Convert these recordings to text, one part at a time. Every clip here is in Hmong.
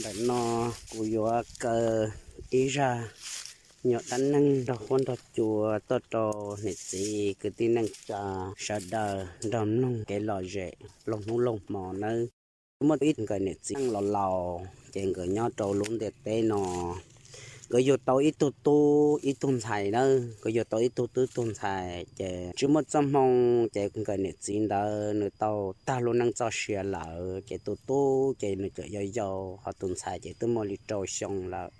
Ntawm no kuv yuav kaw ib zaj nyuam dab neeg nrog huab nrog cua tuaj rau niam txiv kwv tij neej tsa sawv daws nrog mloog kev lom zem laug hnub laug hmo nawb. Muaj ib nkawm niam txiv los laus ces nkawd nyob rau lub ntiaj teb no, nkawd yug tau ib tug tub ib tug ntxhais nawb. Nkawd yug tau ib tug tub tug ntxhais ces tsis muaj txoj hmoo ces nkawm niam txiv ntawd nws tau tag lub neej txoj sia lawm ces tus tub ces nws tseem yau yau, ho tus ntxhais ces twb muaj li rau xyoo lawm,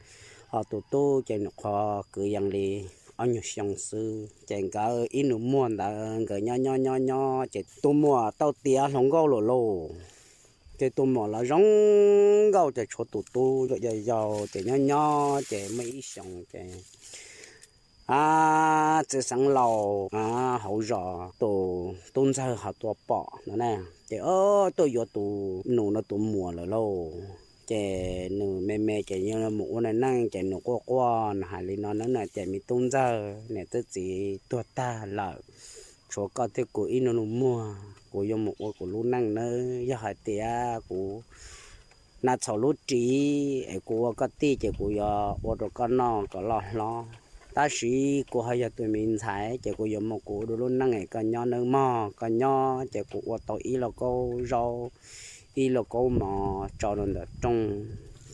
ho tus tub ces nws qhuav kwv yees li ob nyuag xyoo xwb. Ces nkawd ib nus muag ntawd nkawd nyob nyob nyob nyob ces tus muam tau tiav hluas nkauj lawm lauj. Ces tus muam los zoo nkauj ces tshuav tus tub yau yau ces nyob nyob ces muaj ib xyoos ces a, txiv xeev laus hauv zos tus tub ntxawg ho tuaj pom no na, ces tuaj yuav tus nus no tus muam lawm lauj. Ces nws me me ces yog mus ua neej ces nws quaj quaj nws hais li no na, ces me tub ntxawg, niam txiv tuag tag lawm, tshuav koj thiab kuv ib nus muag, kuv yuav mus ua kuv lub neej nawb. Yog hais tias kuv hnav txhaum lub ris es kuv ua koj tij ces kuv yuav ua rau koj noj kom loj hlob, tab sis kuv ho yog tus me ntxhais ces kuv yuav mus kuv ua lub neej es koj nyob nawb mog. Koj nyob ces kuv ua tau ib lauj kaub zaub, ib lauj kaub mov tso rau ntawm rooj,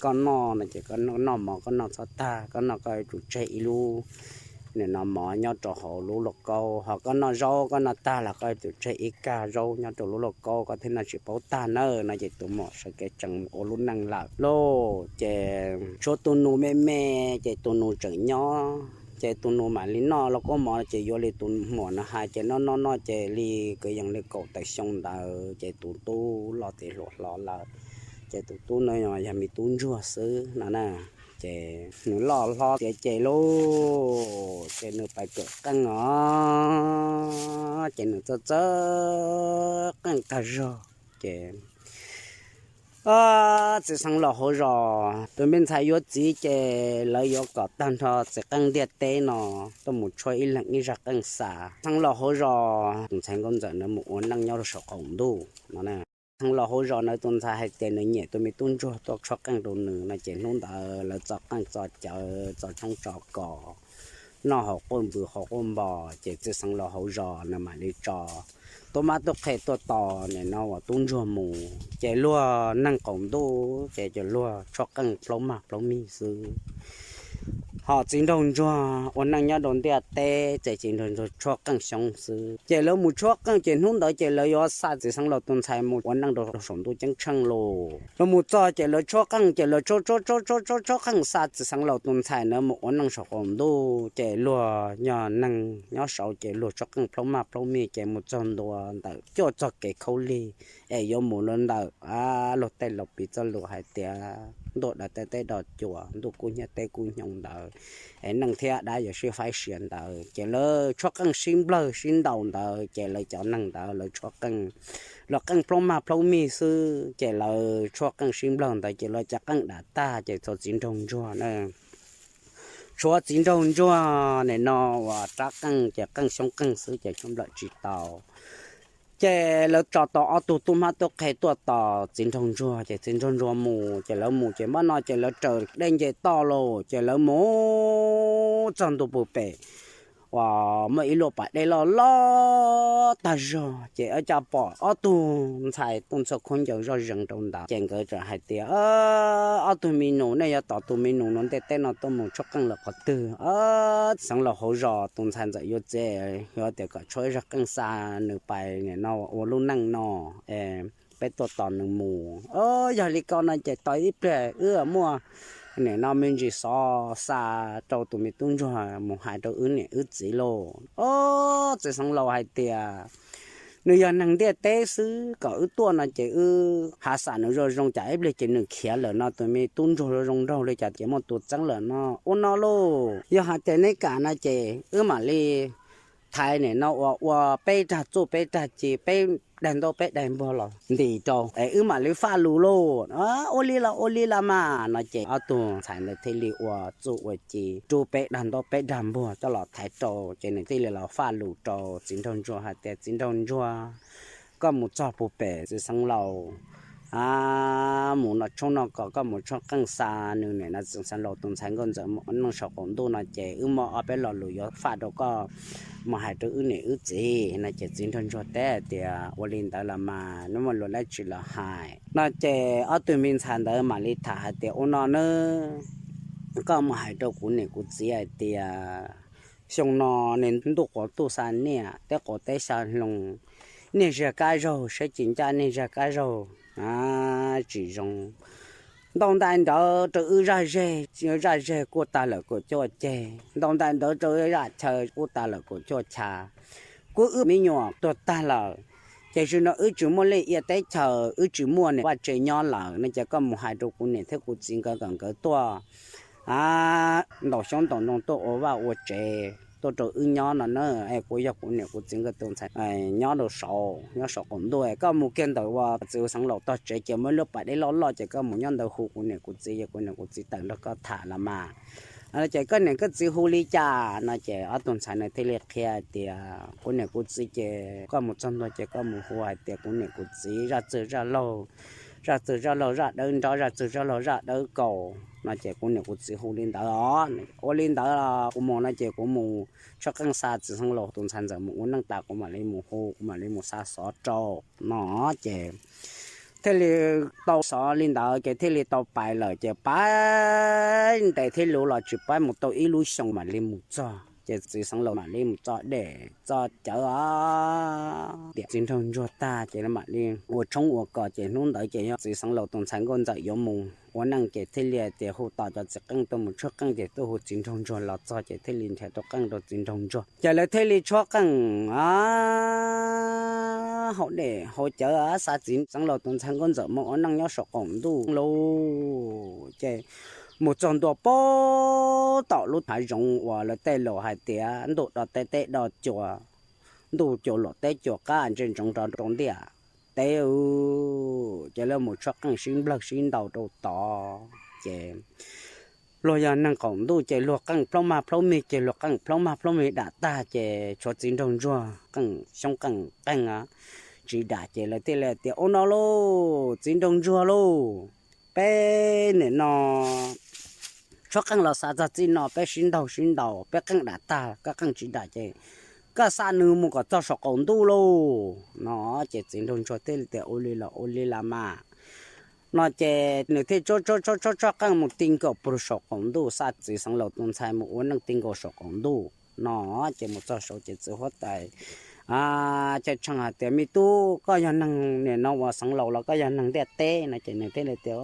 koj noj no ces koj noj mov koj noj txhob tag, koj noj koj yuav tsum tseg ib lub nim no mov nyob rau hauv lub lauj kaub, ho koj noj zaub koj noj tag los koj yuav tsum tseg ib kag zaub nyob rau lub lauj kaub, koj thiaj noj tsis paub tag nawb no. Ces tus muam sawv kev tsees mus ua lub neej lawm lauj. Ces tshuav tus nus me me, ces tus nus tseem nyob, ces tus nus mam li noj lauj kaub mov ces yuav li tus muam no hais ces noj noj noj ces li kwv yees li kaum tawm xyoo ntawd ces tus tub los txiv hluas hlo lawm. Ces tus tub no yog me tub ntsuag xwb no na. Ces nws loj hlob tiav ces lauj, ces nws pais kawm qeej os, ces nws txawj txawj qeej tag zog. Ces txiv xeev laus hauv zos tus me ntxhais yuav txiv ces lawv yuav kom tag nrho txiv qeej ntiaj teb no tuaj mus tshuab ib leeg ib zaj qeej xa. Xeev laus hauv zos tus ntxhais nkauj ntxawm ntawd mus ua neej nyob rau saum qaum ntuj no. Xeev laus hauv zos ntawd tus ntxhais hais tias nws nyiam tus me tub ntsuag tuaj tshuab qeej rau nws no ces hnub ntawd lawv txo qeej txo cawv txo tshoob tso kos, noj haus quaj npws haus quaj npos ces txiv xeev laus hauv zos nws mam li tso tub mab tub qhe tuaj tos nim no uas tub ntsuag mus ces luag neeg qaum ntuj ces cov luag tshuab qeej plaub maj plaub mig xwb. Ho txiv nraug ntsuag ua neej nyob rau ntiaj teb ces txiv nraug ntsuag tshuab qeej xyoob xwb. Ces lawv mus tshuab qeej ces hnub ntawd ces lawv yuav xa txiv xeev laus tus ntxhais mus ua neej rau saum ntuj ceeb tsheej lauj. Lawv mus txog ces lawv tshuab qeej ces lawv tshuab tshuab tshuab tshuab tshuab qeej xa txiv xeev laus tus ntxhais ntawd mus ua neej saum qaum ntuj ces luag yog neeg nyob saud ces luag tshuab qeej plaub maj plaub mig ces mus txog ntua ntawm cuaj txog kev khaub lig es yuav mus rau ntawm luag tej laus piv txoj lus hais tias ntuj dawm teb teb dawm cua, ntuj kub hnyiab teb kub hnyoo ntawd es neeg thiab dab yuav sib faib sia ntawd ces lawv tshuab qeej sib nplawg sib ntaus ntawd ces lawv cov neeg ntawd lawv tshuab qeej, lawv qeej plaub maj plaub mig xwb ces lawv tshuab qeej sib nplawg ntawd ces lawv cov qeej dam tag ces txog txiv nraug ntsuag na. Tshuav txiv nraug ntsuag nim no uas rab qeej ces qeej xyoob qeej xwb ces tshuab nplawm tsis tau. Ces lawv tso tau ob tug tub mab tub qhe tuaj tos txiv nraug ntsuag ces txiv nraug ntsuag mus ces lawv mus ces npaj no ces lawv raws dej nce toj lauj ces lawv mus txog ntua puag pem uas muaj ib lub pas dej loj loj tag zog ces ua cas pom ob tug ntxhais tuaj ntxhua khaub ncaws zoj zees rau ntawd ces nkawd txawm hais tias ob tug me nus, nej yuav tos tus me nus no ntiaj teb no tuaj mus tshuab qeej lawm qhov twg? Xeev laus hauv zos tus ntxhais ntxawm yuav txiv, yuav tias kom tshuab ib zaj qeej xa nws pais nim no ua lub neej no, peb tuaj tos nws mus. Yog li ko no ces tos ib pliag wb muaj nim no me ntsis xov xa rau tus me tub ntsuag mus hais rau wb niam wb txiv lauj. Txiv xeev laus hais tias nws yog neeg ntiaj teb xwb, kom wb tuaj no ces wb hais xa nws zoo zoo cas ib pliag ces nws khiav lawm no tus me tub ntsuag zoo zoo nraug li cas ces muaj tus txeeb lawm no. Ua no lauj, yog hais tias neb kam no ces wb mam li thaiv nim no ua ua peb rag txuj peb rag ci, peb daig ntaub peb daig npuag los ntis rau es wb mam li faj lus lauj. Ua li los ua li los mas no ces ob tug ntxhais ntawd thiaj li ua txuj ua ci rub peb dag ntaub peb dag npuag coj los thaiv rau ces nws thiaj li los faj lus rau txiv nraug ntsuag hais tias txiv nraug ntsuag, koj mus txog puag pem txiv xeev laus a, mus noj tshoob noj kos, koj mus tshuab qeej xa nws niam no, txiv xeev laus tus ntxhais nkauj ntxawm mus ua neej saum qaum ntuj no ces wb muaj ob peb lo lus yuav faj rau koj mus hais rau wb niam wb txiv no. Ces txiv nraug ntsuag teb hais tias, ua li ntawd los mas neb muaj lus dab tsi los hais no. Ces ob tug me ntxhais ntawd mam li tham hais tias, ua no nawb, koj mus hais rau kuv niam kuv txiv hais tias xyoo no niag ntuj quav tuj xa niaj, teb quav teb xa hloov, niag zag kab zaug, sab ci ncaj niag zag kab zaug tsis zoo. Ntaus ntais nrawv rau wb zaj zeg, zaj zeg kuj tag lawm kaum cuaj ceg, ntaus ntais nrawv rau wb zaj chaw kuj tag lawm kaum cuaj chaw, kuj wb me nyuam tuag tag lawm. Ces zaum no wb tsis muaj lej ia teb chaws, wb tsis muaj niam vaj tse nyob lawm no. Ces koj mus hais rau kuv niam thiab kuv txiv nkawd kom nkawd tuaj ntaus xyoob ntaus ntoo tuaj ua vaj ua tsev tuaj rau wb nyob no na. Kuv yog kuv niam kuv txiv nkawd tus ntxhais nyob rau saud, nyob saum qaum ntuj. Koj mus kiag ntawm uas txiv xeev laus tog tsev ces muaj ib lub pas deb loj loj, ces koj mus nyob ntawd hu kuv niam kuv txiv, kuv niam kuv txiv tawm nrog koj tham los mas. Ces koj niam koj txiv hu li cas no? Ces ob tug ntxhais no thiaj li qhia tias, kuv niam kuv txiv ces koj mus txog ntua ces koj mus hu hais tias kuv niam kuv txiv zaj txwg zaj laug, zaj txwg zaj laug zaj dawb nrab, zaj txwg zaj laug zaj dawb kaus no. Ces kuv niam kuv txiv hu li ntawd os. Ua li ntawd kuv mus no ces kuv mus tshuab qeej xa txiv xeev laus tus ntxhais ntxawm mus ua neej tas, kuv mam li mus hu, kuv mam li mus xa xov rau no. Ces thiaj li tau xov li ntawd ces thiaj li tau pais lawm. Ces pais ntev thiab luv los tsis pab mus tau ib lub xyoo mam li mus txog. Ces txiv xeev laus mam li mus tso dej tso cawv os, tiam txiv nraug ntsuag tag ces mam li ua tshoob ua kos. Ces hnub ntawd ces yog txiv xeev laus tus ntxhais nkauj ntxawm yuav mus ua neej ces thiaj li tias hu tos cov txiv qeej tuaj mus tshuab qeej, ces tuaj hu txiv nraug ntsuag los txog ces thiaj li nrhiav tau qeej rau txiv nraug ntsuag. Ces lawv thiaj li tshuab qeej hauv dej hauv cawv xa txiv xeev laus tus ntxhais nkauj ntxawm mus ua neej nyob saum qaum ntuj lauj. Ces mus txog ntua pem tom lub hav zoov uas lawv tej laus hais tias ntuj do teb teb do cua, ntuj cua luam teb cua qab ntse ntsoov rau ntiaj teb. Ces lawv mus tshuab qeej sib nplawg sib ntaus rau tod. Ces luag yog neeg qaum ntuj ces luag qeej plaub maj plaub mig, ces luag qeej plaub maj plaub mig dam tag ces tshuav txiv nraug ntsuag qeej xyoob qeej qeej tsis dam. Ces lawv thiaj li tias, ua no lauj, txiv nraug ntsuag lauj, peb nim no tshuab qeej los xav txog txij no, peb sib ntaug sib ntaus, peb qeej dam tag koj qeej tsis dam ces koj xa nws mus kom txog saum qaum ntuj lauj no. Ces txiv nraug ntsuag thiaj li tias, ua li los ua li las mas no. Ces nws thiaj tshuab tshuab tshuab tshuab qeej mus ti nkaus puag saum qaum ntuj, xa txiv xeev laus tus ntxhais mus ua neej ti nkaus saum qaum ntuj no. Ces mus txog saud ces txiv huab tais thiaj tshee hais tias, me tub, koj yog neeg nim no ua xeev laus los koj yog neeg ntiaj teb no? Ces nws thiaj li tias,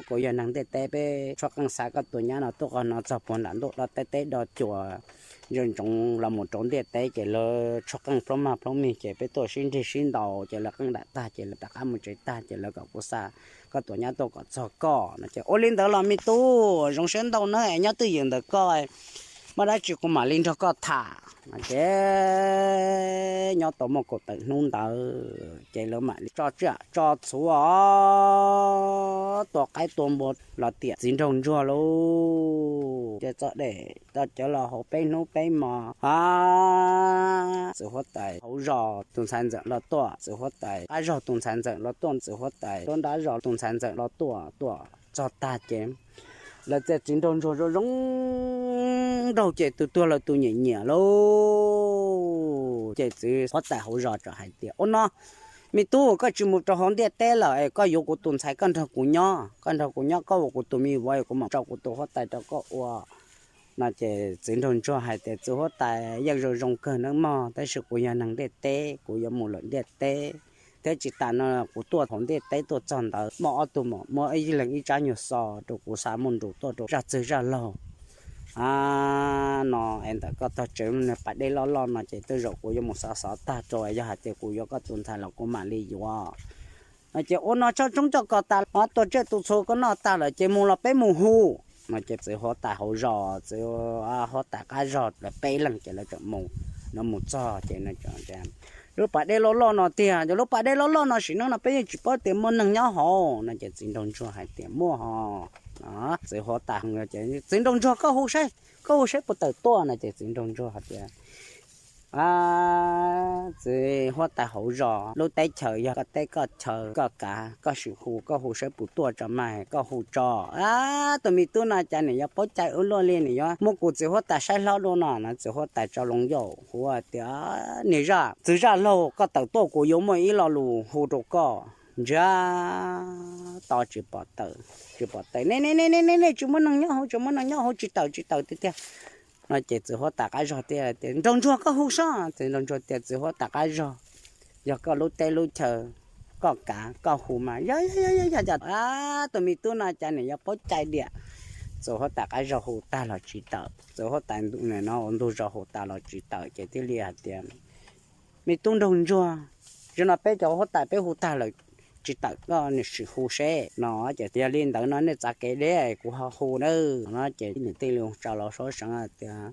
kuv yog neeg ntiaj teb, peb tshuab qeej xa koj tus nyab no tuaj qhov no txog puag nram ntuj do teb teb do cua ntse ntsoov los mus rau ntiaj teb, ces lawv tshuab qeej plaub maj plaub mig ces peb tuaj sib nrig sib ntaus ces lawv qeej dam tag ces lawv rov qab mus tsev tag ces lawv kom kuv xa koj tus nyab tuaj kom txog koj no. Ces ua li ntawd los me tub, zoo siab ntau nawb, nyob twj ywm ntawm koj, muaj dab tsi kuv mam li nrog koj tham no. Ces nyob tau muaj kaum tawm hnub ntawd ces lawv mam li tso tsiaj tso txhuv tua qaib tua npua los tiam txiv nraug ntsuag lauj. Ces txoj dej txoj cawv los haus peb hnub peb hmo a, txiv huab tais hauv zos tus ntxhais ntxawm los tuaj, txiv huab tais qab zos tus ntxhais ntxawm los tuaj, txiv huab tais tuab nrab zos tus ntxhais ntxawm los tuaj, tuaj txog tag ces lawv txiav txiv nraug ntsuag zoo zoo nraug ces tus tuag lawv tus nyiam nyiam lauj. Ces txiv huab tais hauv zos txawm hais tias, ua no, me tub, koj tsis mus rau hauv ntiaj teb lawm es koj yuav kuv tus ntxhais koj nrog kuv nyob, koj nrog kuv nyob, koj ua kuv tus me vauv, kuv mam tso kuv tus huab tais rau koj ua no. Ces txiv nraug ntsuag hais tias, txiv huab tais, yeej zoo zoo kawg nawb mog, tab sis kuv yog neeg ntiaj teb, kuv yuav mus lawm ntiaj teb, thiab tsis tas no kuv tuaj hauv ntiaj teb tuaj txog ntawd muaj ob tug mom muab ib leeg ib tsab nyuag xo rau kuv xa muaj nrus tuaj rau zaj txwg zaj laug no es ntawm koj tog tsev nws pas dej loj loj no ces tej zaum kuv yuav mus xov xov tag rau, yog hais tias kuv yuav koj tus ntxhais los kuv mam li yuav no. Ces ua no tso tshoob tso kos tas, tua tsiaj tua txhuv koj noj tag lawm ces mus los peb mus hu no. Ces txiv huab tais hauv zos, txiv huab tais qab zos lawv peb leeg ces lawv txawm mus. Lawv mus txog ces lub pas dej loj loj no tiag, ces lub pas dej loj loj no sim neej no peb yeej tsis paub tias muaj neeg nyob hauv no. Ces txiv nraug ntsuag hais tias, muaj hos. Txiv huab tais, txiv nraug ntsuag koj hu saib, koj hu saib puas tawm tuaj no. Ces txiv nraug ntsuag hais tias, A, txiv huab tais hauv zos, lub teb chaws yog koj teb koj chaw, koj kav koj sim hu, koj hu saib puas tuaj tso mas koj hu tso. A, tus me tub no cas nws yuav paub cai ua luaj li, nws yuav muab kuv txiv huab tais saib hlob dua no no. Txiv huab tais tso loo yauj hu tias, Niag zaj txwv zaj laug, koj tawm tuaj kuv yuav muaj ib lo lus hu rau koj. Ntsiag to tsis pom tawm, tsis pom tawm, nej nej nej nej nej tsis muaj neeg nyob hauv, tsis muaj neeg nyob hauv, tsis tawm tsis tawm tiag tiag. No ces txiv huab tais qab zog thiaj tias, Nraug ntsuag koj hu soj. Txiv nraug ntsuag tias, Txiv huab tais qab zog, yog koj lub teb lub chaw, koj kav koj hu mas yog yog yog yog yog. A, tus me tub no cas nws yuav paub cai diam. Txiv huab tais qab zog hu tag los tsis tawm, txiv huab tais no ua ntug zos hu tag los tsis tawm ces thiaj li hais tias, Me tub nraug ntsuag, zaum no peb cov huab tais peb hu tag lawm tsis tawm, koj nim sim hu seb no. Ces yog li ntawd no nej txav kev deb kuv ho hu na. No ces nws thiaj li tsa los sab seev hais tias,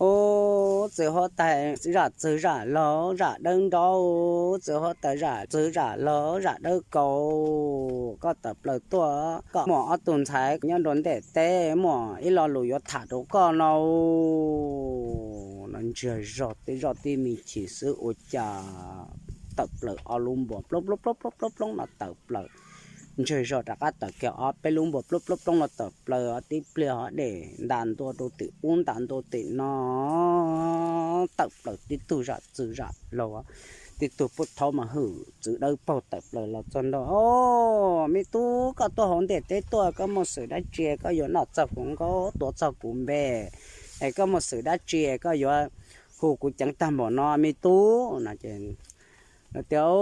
Ub, txiv huab tais zaj txwv zaj laug zaj dawb nraub, txiv huab tais zaj txwv zaj laug zaj dawb kaus, koj tawm plaws tuaj, koj muaj ob tug ntxhais nyob rau ntiaj teb, muaj ib lo lus yuav tham rau koj no. No ntsiag zog tej zoj tib me chim xwb ua cas tawm plaws ob lub npua plob plob plob plob plob plob no tawm plaws. Ntsiag zog rov qab tawm kiag ob peb lub npua plob plob plob no tawm plaws, tib pliag ho dej nta ntua rau tim ub nta ntua tim no, tawm plaws tib tug zaj txwv zaj laug, tib tug pub thaub mas hwj txwv dawb paug tawm plaws los txog nrog, O, me tub, koj tuaj hauv ntiaj teb tuaj koj muaj xwm dab tsi koj yuav noj txog kuv nkaub tuav txog kuv npe, es koj muaj xwm dab tsi koj yuav hu kuv ceev tag npaum no me tub? No ces tias,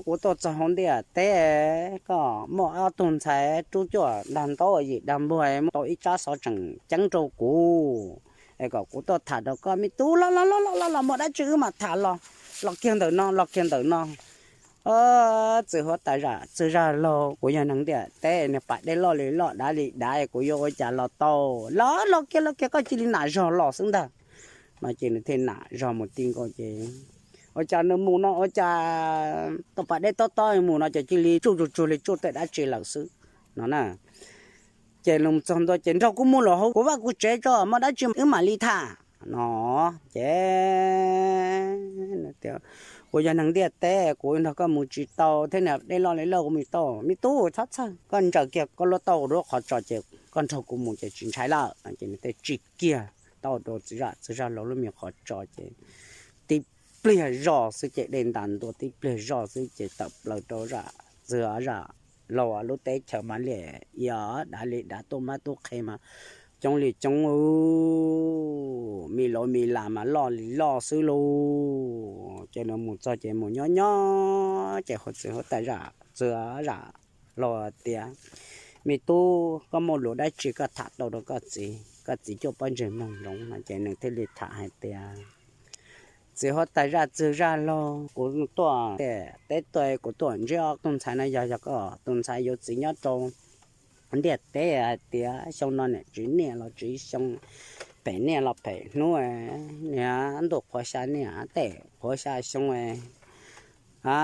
Kuv tuaj txog hauv ntiaj teb, koj muaj ob tug ntxhais rub cuaj dag ntaub yim dag npuag, muab tau ib tsab xov tseem ceeb rau kuv, es kom kuv tuaj tham rau koj me tub. Los los los los los los, muaj dab tsi wb mam tham los, los kiag ntawm no, los kiag ntawm no. Txiv huab tais zaj txwv zaj laug, kuv yog neeg ntiaj teb, niag pas dej loj li loj dav li dav, kuv yuav ua cas los tau? Los los kiag los kiag, koj cia li nam zog los xwb ntag. No ces nws thiaj nam zog mus ti nkaus ces ua cas nws mus no ua cas tau pas dej tob tob mus no ces cia li tsuj tsuag tsuag li tsuj tej dab tsi lawm xwb no na. Ces nws mus txog ntua ces, Nrog kuv mus los hauv kuv vaj kuv tsev tso, muaj dab tsi wb mam li tham no. Ces nws tias, Kuv yog neeg ntiaj teb, kuv nrog koj mus tsis tau thiab, niag dej loj li loj kuv mus tsis tau. Me tub, txhob txhawj, koj ntsaws kiag koj lub taub hau rau qhov tso ces koj nrog kuv mus ces tsis ntshai lawm. Ces nws thiaj tsim kiag taub hau rau txiv zaj txwv zaj laug lub me qhov tso ces tib pliag zoj xwb ces dej nta ntua, tib pliag zoj xwb ces tawm plaws rau zaj txwv zaj laug lub teb chaws mas liam ia dav li dav, tub mab tub qhe mas coob li coob, me lauv me las mas loj li loj xwb lauj. Ces nws mus txog ces mus nyob nyob ces hu txiv huab tais zaj txwv zaj laug tias, Me tub, koj muaj lus dab tsi koj tham tau rau koj txiv, koj txiv cuaj pob ntseg mloog zoo no. Ces nws thiaj li tham hais tias, Txiv huab tais zaj txwv zaj laug, kuv tuaj teb tuaj, kuv tuaj ntsib ob tug ntxhais no, yog yog koj tus ntxhais yuav txiv nyob rau ntiaj teb hais tias xyoo no niam tsis niaj los tsis xyoo, phem niaj los phem hnub, niam ntuj qhuav xya niaj tej qhuav xya xyoo, a,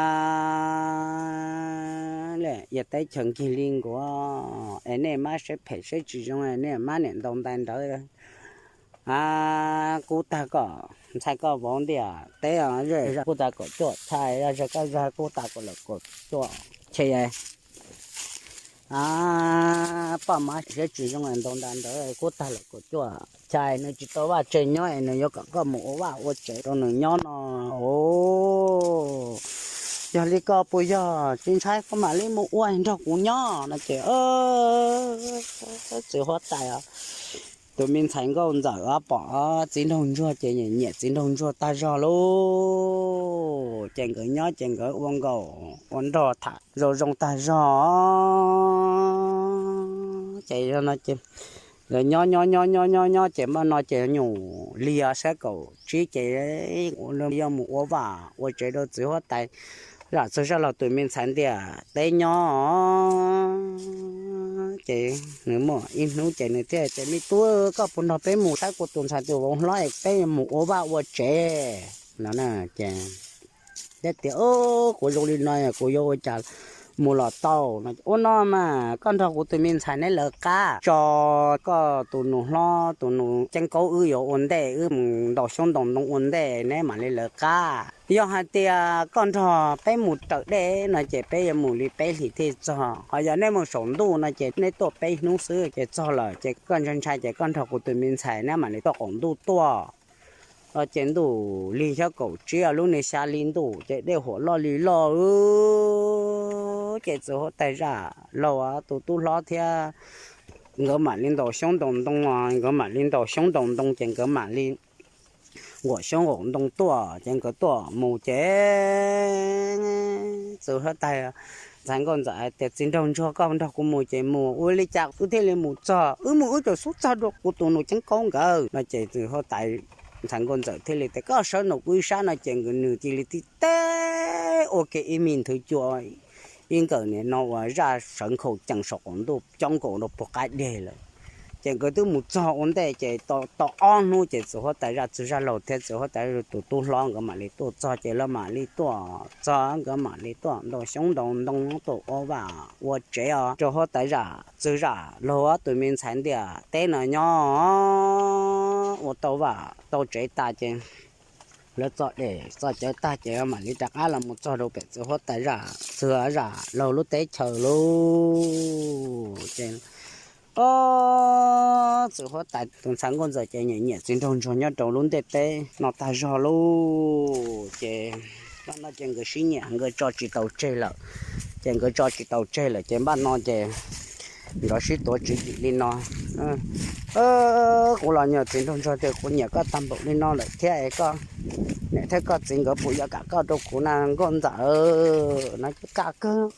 yog teb chaws nkig li nkuav es nej mab seb phem seb tsis zoo, nej mab niam ntaus ntais nrawv, a, kub tag kom ntxhais koj vauv ntiaj teb, kub tag kaum cuaj tshais, zag koj zag kub tag kaum lawm kaum cuaj tshais, a, poj mab seb tsis zoo ntaus ntais nrawv kub tag lawm kaum cuaj tshais, nws tsis tau vaj tse nyob es nws yuav kom koj mus ua vaj ua tsev rau nws nyob no. Yog li koj puas yog? Tsis ntshai, koj mam li mus ua nrog kuv nyob no. Ces txiv huab tais, tus me ntxhais nkauj ntxawm pom txiv nraug ntsuag ces nyiam txiv nraug ntsuag tag zog lauj. Ces nkawd nyob ces nkawd ua nkauj ua nraug tham zoo zoo tag zog. Ces no ces nkawd nyob nyob nyob nyob nyob nyob ces npaj no ces nyuam liag sab kaum tsib ces yuav mus ua vaj ua tsev rau txiv huab tais zaj txwv zaj laug tus me ntxhais ntiaj teb nyob. Ces nws muaj ib hnub ces nws thiaj tias, Me tub, koj puas nrog peb mus saib kuv tus ntxhais tus vauv hlob es peb mus ua vaj ua tsev no? Ces thiaj tias, Kuv zoo li no kuv yuav ua cas mus los tau no. Ua no mas koj nrog kuv tus me ntxhais neb lawv qab tso, koj tus nus hlob tus nus Ceeb Kaub wb yuav ua ntej, wb mus ntaus xyoob ntaus ntoo ua ntej neb mam li lawv qab. Yog hais tias koj nrog peb mus raws dej no ces peb yuav mus li peb hlis thiaj txog, ho yog neb mus saum ntuj no ces neb tuaj peb hnub xwb ces txog lawm, ces koj ntshai ntshai ces koj nrog kuv tus me ntxhais neb mam li tuaj qaum ntuj tuaj. Ces ntuj lig xyab kaum tsib lub niag xya li ntuj ces dej huam loj li loj ces txiv huab tais zaj laug tus tub hlob thiab nkawd mam li ntaus xyoob ntaus ntoo, nkawd mam li ntaus xyoob ntaus ntoo ces nkawd mam li nquam xyoob nquam ntoo tuaj ces nkawd tuaj mus ces txiv huab tais ntxhais nkauj ntxawm hais tias, Txiv nraug ntsuag, koj nrog kuv mus ces mus, ua li cas wb thiaj li mus txog? Wb mus wb tseem xub txog rau kuv tus nus Ceeb Kaub nkawd no ces txiv huab tais ntxhais nkauj ntxawm thiaj li tias, Koj sawv nraum kuv ib sab no ces nws cia li tib teb ua ke ib me nthwv cua ib nkawm nim no uas zaj sawv nkhaus cees saum qaum ntuj coob nkaus rau puag qab deg lawm. Ces nkawd twb mus txog ua ntej ces tau ob hnub ces txiv huab tais zaj txwg zaj laug thiab txiv huab tais tus tub hlob nkawd mam li tuaj txog ces lawv mam li tuaj txog, nkawd mam li tuaj ntaus xyoob ntaus ntoo tuaj ua vaj ua tsev os rau huab tais zaj txwg zaj laug tus me ntxhais ntiaj teb no nyob ua tau vaj tau tsev tas ces lawv txo dej txo cawv tag ces mam li rov qab los mus txog rau pem txiv huab tais zaj txwg zaj laug lub teb chaws lauj. Ces txiv huab tais tus ntxhais nkauj ntxawm ces nyiam nyiam txiv nraug ntsuag nyob rau lub ntiaj teb no tag zog lauj. Ces npaj no ces nkawd sib nyiam nkawd tso tsis tau tseg lawm. Ces nkawd tso tsis tau tseg lawm ces npaj no ces nkawd sib tuav tswv yim li no, Kuv los nyiam txiv nraug ntsuag tias kuv nyiam koj tag npaum li no lawm thiab es koj niam thiab koj txiv nkawd puas yuav kam koj rau kuv na nkauj ntxawm? No ces kam kawg.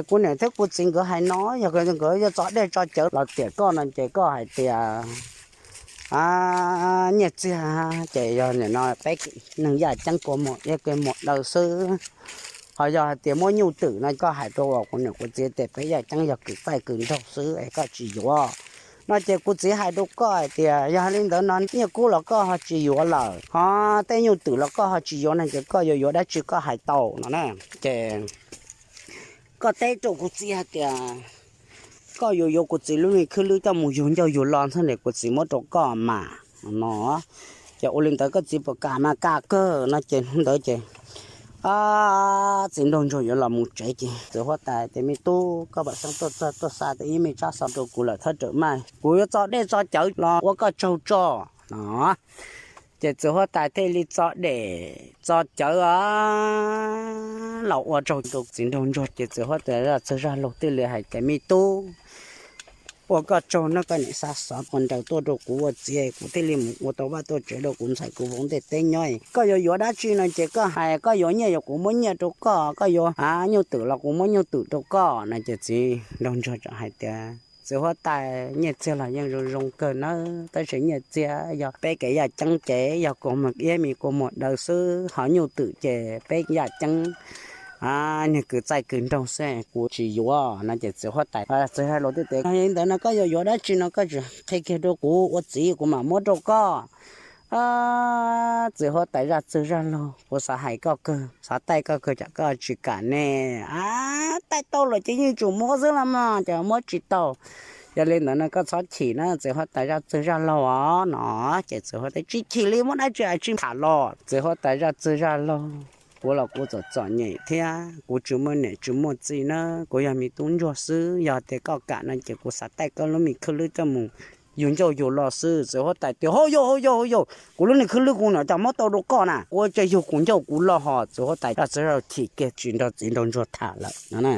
Kuv niam thiab kuv txiv nkawd hais no, yog nkawd yuav tso dej tso cawv los tiam koj no ces koj hais tias nyiaj txiag, ces yog nim no peb neeg yaj ceeb kua muag iab kua muag daw xwb. Ho yog hais tias muab nyuj twm no koj hais rau uas kuv niam kuv txiv tias peb yaj ceeb yog kws txaij kws nraug xwb es koj tsis yuav no ces kuv txiv hais rau koj hais tias yog li ntawd no nyiaj kub los koj ho tsis yuav lawm, ho tej nyuj twm los koj ho tsis yuav no ces koj yuav yuav dab tsi koj hais tau no na. Ces koj teb rau kuv txiv hais tias koj yuav yuav kuv txiv lub me khwb lwb coj mus yug ncauj yug lo ntxhab ntawm kuv txiv muab rau koj mas no. Ces ua li ntawd koj txiv puas kam mas kam kawg no ces hnub ntawd ces txiv nraug ntsuag yuav los mus tsev ces txiv huab tais tias me tub, koj pam xeeb tuaj txog tuaj xa tau ib me tsab xov rau kuv lawm thawj rawm mas kuv yuav tso dej tso cawv los ua koj tsaug tso no. Ces txiv huab tais thiaj li tso dej tso cawv los ua tsaug rau txiv nraug ntsuag ces txiv huab tais zaj txwg zaj laug thiaj li hais tias me tub, ua koj tsaug nawb, koj niam xa xov puas nraws tuaj rau kuv ua txiv kuv thiaj li mus ua tau vaj tau tsev rau kuv ntxhais kuv vauv ntiaj teb nyob. Koj yuav yuav dab tsi no ces koj hais, koj yuav nyiaj los kuv muab nyiaj rau koj, koj yuav nyuj twm los kuv muab nyuj twm rau koj no ces txiv nraug ntsuag tseem hais tias txiv huab tais, nyiaj txiag los yeej zoo zoo kawg nawb, tab sis nyiaj txiag yog peb kev yaj ceeb ces yog kua muag iab me kua muag daw xwb, ho nyuj twm ces peb yaj ceeb niag kws txaij kws nraug xwb kuv tsis yuav no ces txiv huab tais txwg zaj laug thiaj tias yog li ntawd no koj yuav yuav dab tsi no koj tsis qhia kiag rau kuv ua txiv kuv mam muab rau koj. Txiv huab tais zaj txwg zaj laug, kuv xav hais koj kawg, xav taij koj kawg tsam koj tsis kam ne. Taij tau lawm ces yeej tsum muab xwb los mas, ces muab tsis tau. Yog li ntawd no koj txhob chim na txiv huab tais zaj txwg zaj laug os no. Ces txiv huab tais tsis chim li, muab dab tsi tsis tham los. Txiv huab tais zaj txwg zaj laug, kuv los kuv txom txom nyem thiab kuv tsis muaj niam tsis muaj txiv na, kuv yog me tub ntsuag xwb, yog tias koj kam no ces kuv xav taij koj lub me khwb lwb coj mus yug ncauj yug lo xwb. Txiv huab tais tias hauj yauj hauj yauj hauj yauj, kuv lub niag khwb lwb kuv niam cas muab tau rau koj na, ua cas yug kuv ncauj kuv lo ho. Txiv huab tais zaj txwg zaj laug chim kiag tsis nrog txiv nraug ntsuag tham lawm no.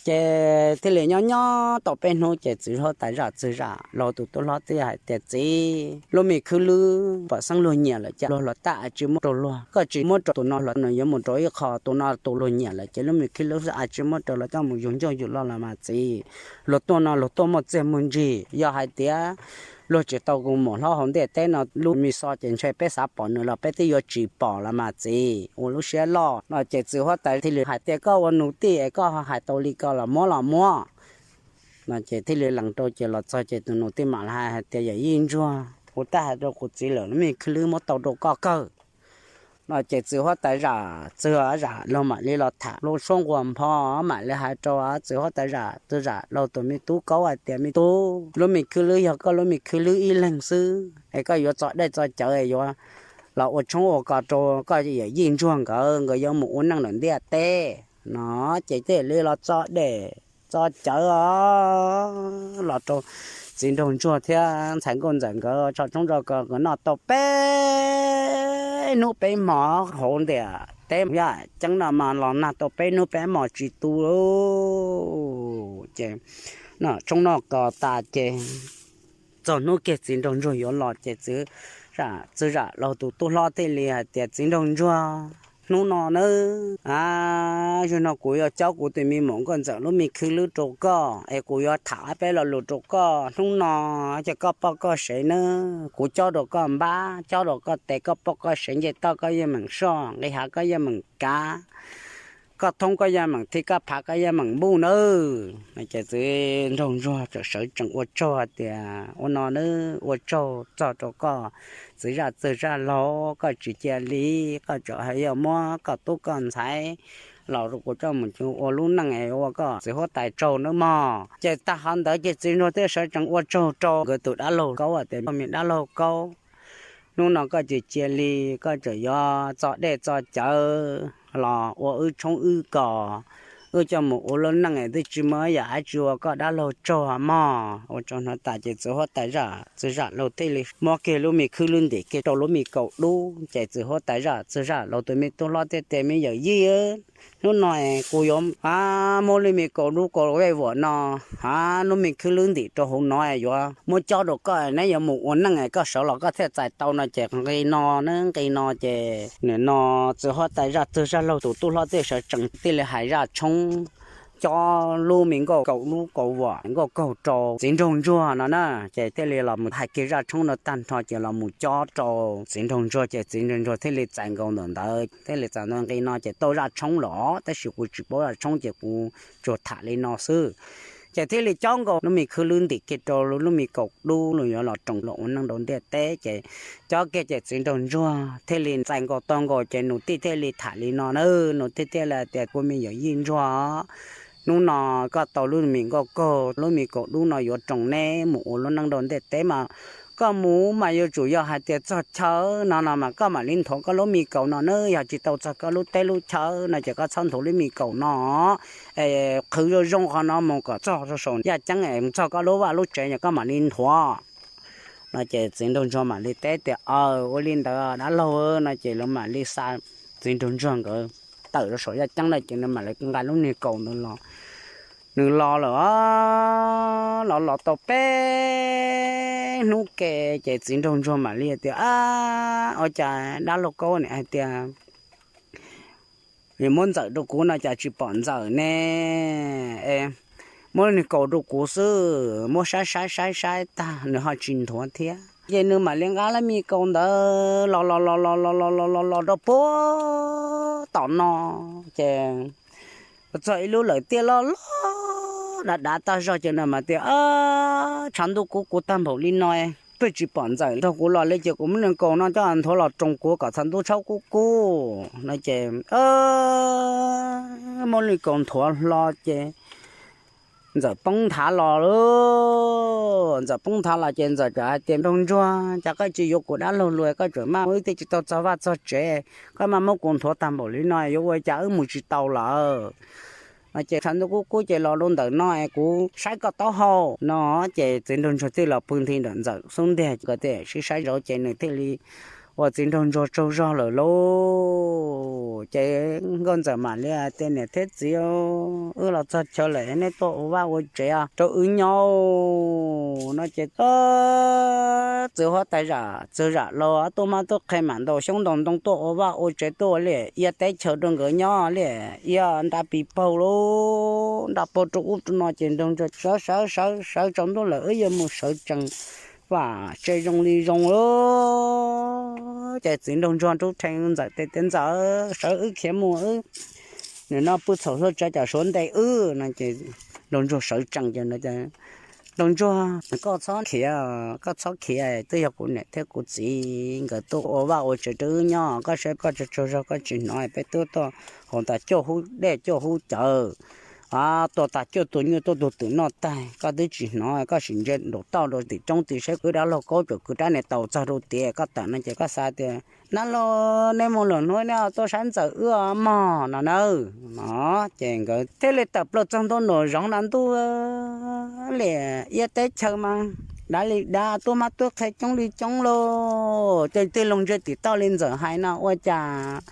Ces thiaj li nyob nyob tau peb hnub ces txiv huab tais zaj txwg zaj laug tus tub hlob thiaj hais tias txiv, lub me khwb lwb pom xeeb luag nyiam lawm ces luag los tag a tsis muab rau luag, koj tsis muab rau tus no los nws yuav mus rau ib qho, tus no tus luag nyiam lawm ces lub me khwb lwb a tsis muab rau los coj mus yug ncauj yug lo los mas txiv, luag tuaj no luag tuaj muaj txiaj muaj ntsig, yog hais tias luag tsis tau kuv mus hlob hauv ntiaj teb no lub me xo ces ntshe peb xav pom nws los peb twb yuav tsis pom los mas txiv, ua lub siab loj no. Ces txiv huab tais thiaj li hais tias koj ua nus tij es koj hais tau li ko los muab los muab no. Ces thiaj li lees rau ces los txog ces tus nus tij mam li hais tias yawm yij ntsuag, kuv twb hais rau kuv txiv lawm, lub me khwb lwb muab tau rau koj kawg. No ces txiv huab tais zam txwg zam laug mam li los tham lub suab nquag npho, mam li hais rau txiv huab tais zam txwg zam laug tus me tub Kaub hais tias, me tub, lub me khwb lwb yog koj lub me khwb lwb ib leeg xwb es koj yuav txo dej txo cawv yuav los ua tshoob ua kos rau koj yawm yij ntsuag nkawd, nkawd yuav mus ua neej lawm ntiaj teb no. Ces thiaj li los txo dej txo cawv los rau txiv nraug ntsuag thiab ntxhais nkauj ntxawm nkawd tso tshoob tso kos nkawd noj tau peb hnub peb hmos hauv ntiaj teb. Yaj ceeb no mas los nag tau peb hnub peb hmos tsis tu. Ces noj tshoob noj kos tas ces txog hnub kiag txiv nraug ntsuag yuav los ces txiv, txiv zam laug tus tub hlob thiaj li hais tias, txiv nraug ntsuag, hnub no nawb, a, zaum no kuv yuav cob kuv tus me muam nkauj ntxawm lub me khwb lwb rau koj es kuv yuav tham ob peb lo lus rau koj. Hnub no ces koj poj koj sev nawb, kuv cob rau koj npab, cob rau koj tes, koj poj koj sev, nce toj koj yeej meem soj, nqis hav koj yeej meem kav, koj thoob koj yeej meem thi, koj phav koj yeej meem npuj nawb. Ces txiv nraug ntsuag txawm sawv tsees ua tsaug hais tias, ua no nawb, ua tsaug txog rau koj txiv zaj txwg zaj laug, koj tsis cia li, koj tseem hais yog muab koj tub koj ntxhais los rau kuv coj mus ua lub neej es ua koj txiv huab tais tsaug nawb mog. Ces tag qhov ntawd ces txiv nraug thiaj sawv tsees ua tsaug rau nkawd tus dab laug Kaub tias, me dab laug Kaub, hnub no koj tsis cia li, koj tseem yuav txo dej txo cawv los ua wb tshoob wb kos, wb coj mus ua lub neej es twb tsis muaj ib yam dab tsi ua koj dab laug tsaug mog. Ua tsaug no tas ces txiv huab tais zaj txwg zaj laug thiaj li muab kiag lub me khwb lwb ntim kiag rau lub me kaus dub. Ces txiv huab tais zaj txwg zaj laug tus me tub hlob thiaj tias, me yawm yij, hnub no kuv yuav muab lub me kaus dub kaus vej vuam no, a, lub me khwb lwb ntim rau hauv no yuav muab cob rau koj, neb yuav mus ua neej, koj sawv los koj thiaj txais tau no ces nqi no, neb nqi no ces nim no txiv huab tais zaj txwg zaj laug tus tub hlob thiaj sawv tsees thiaj li hais zaj tshoob cob lub me nkauj kaus dub kaus vuam nkauj kaug rau txiv nraug ntsuag no na. Ces thiaj li los mus hais kiag zaj tshoob no tag nrho ces los mus cob rau txiv nraug ntsuag ces txiv nraug ntsuag thiaj li txais nkaus ntawm ntawd thiaj li txais ntawm nqi no ces tau zaj tshoob los, tab sis kuv tsis paub zaj tshoob ces kuv tsuas tham li no xwb. Ces thiaj li cob nkaus lub me khwb lwb ntim kiag rau lub me kaus dub los yuav los roos los ua neej rau ntiaj teb ces cob kiag ces txiv nraug ntsuag thiaj li txais nkaus tau nkaus ces nus tij thiaj li tham li no na, nus tij thiaj li tias, kuv me yawm yij ntsuag, hnub no koj tau lub me nkauj kaug lub me kaus dub no yuav roos neb mus ua lub neej rau ntiaj teb mas koj mus mas yuav tsum yog hais tias txog chaw no no mas koj mam li nthuav koj lub me kaus no nawb, yog tsis tau txog koj lub teb lub chaw no ces koj txhob nthuav lub me kaus no es qhwv zoo zoo qhov no mus kom txog rau saum yaj ceeb es txog koj lub vaj lub tsev es koj mam li nthuav no. Ces txiv nraug ntsuag mam li teb tias, aw, ua li ntawd dab laug no ces lawv mam li xa txiv nraug ntsuag nkawd tawm rau saum yaj ceeb na ces nws mam li nqa lub me kaus ntawd los. Nws los lawm, los los tau peb hnub ke ces txiv nraug ntsuag mam li tias, a, ua cas dab laug Kaub nim hais tias muab ntxawm rau kuv no cas tsis pom ntxawm ne? Muab lub me kaus rau kuv xwb, muab saib saib saib saib tag nws ho tsis nthuav thiab ces nws mam li nqa lub me kaus ntawd los los los los los los los los los rau puag tom no ces txog ib lub lawm tiaj loj loj dav dav tag zog ces nws mam tias, tshav ntuj kub kub tag npaum li no pheej tsis pom ntxawm nrog kuv los li ces kuv muab lub me kaus no coj nthuav los roos kuv kom tshav ntuj tshab kub kub no ces muab lub me kaus nthuav hlo ces ntxawm poob nthav los lawm. Ntxawm poob nthav los ces ntxawm txawm hais tias, nraug ntsuag, cas koj tsis yuav kuv dab laug los koj tseem maj wb thiaj tsis tau txog vaj txog tsev, koj maj muab kuv nthuav tag npaum li no yuav ua cas wb mus tsis tau lawm no ces tshav ntuj kub kub ces los rau ntawm no es kuv saib koj taub hau no ces txiv nraug ntsuag thiaj los pw nthi ntawm ntxawm xub ntiag, nkawd thiaj sib saib zauv ces nws thiaj li ua txiv nraug ntsuag tsaug zog lawm lauj. Ces nkauj ntxawm mam li hais tias, niam thiab txiv, wb los txog chaw lawm neb tuaj ua vaj ua tsev rau wb nyob no ces txiv huab tais zam txwg zam laug tub mab tub qhe mam ntaus xyoob ntaus ntoo tuaj ua vaj ua tsev tuaj ua liaj ia teb chaws rau nkawd nyob liaj ia nra pis paug lauj, nra paug rau ub rau no ces nraug ntsuag sawv sawv sawv sawv tsaus ntuj lawm wb yuav mus sawv tsees vam tse zoo li zoo lauj. Ces txiv nraug ntsuag rub rhe ntxawm tias, tias ntxawm, sawv wb khiav mus wb, nim no pw txhaum hlua tsav cam suav ntes wb no ces nraug ntsuag sawv tsees ces Nraug ntsuag, koj txhob khiav, koj txhob khiav, twb yog kuv niam thiab kuv txiv nkawd tuaj ua vaj ua tsev rau wb nyob, koj saib koj tsaug tsaug zog koj tsis hnov peb twb tuaj haus tas cuaj hub dej cuaj hub cawv, tua tas cuaj tus nyuj cuaj tus twm noj tag koj twb tsis hnov, koj sim ntsia nraum toj rau tim roob tim saib kuv dab laug kaub tsom kwv rab niag taus txog rau tias koj tawm no ces koj xav tias, dab laug, neb mus lwm hnub neb tuaj saib ntxawm wb os mog no na. No ces nkawd thiaj li tawm plaws txog ntua nram zoov na ntuj li, iab teb chaws mas dav li dav, tuaj mab tuaj qhe coob li coob lauj. Ces tig loo ntsia tim toj li ntxawm hais no ua cas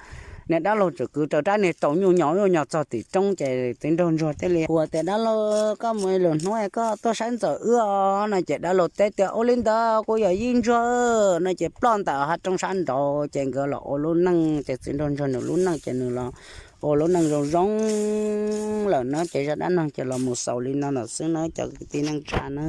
niag dab laug tsom kwv raws rab niag taus nyuj nyo nyuj nyo txog tim roob ces txiv nraug ntsuag thiaj li hu tias, dab laug, koj mus lwm hnub koj tuaj saib ntxawm wb os no ces dab laug teb tias, ua li ntawd kuv yawm yij ntsuag no ces ploj ntawm hav roob sab nraud ces nkawd los ua lub neej ces txiv nraug ntsuag nws lub neej ces nws los ua lub neej zoo zoo lawm na. Ces zaj dab neeg ces los mus xaus li no lawm xwb na cov kwv tij neej tsa na.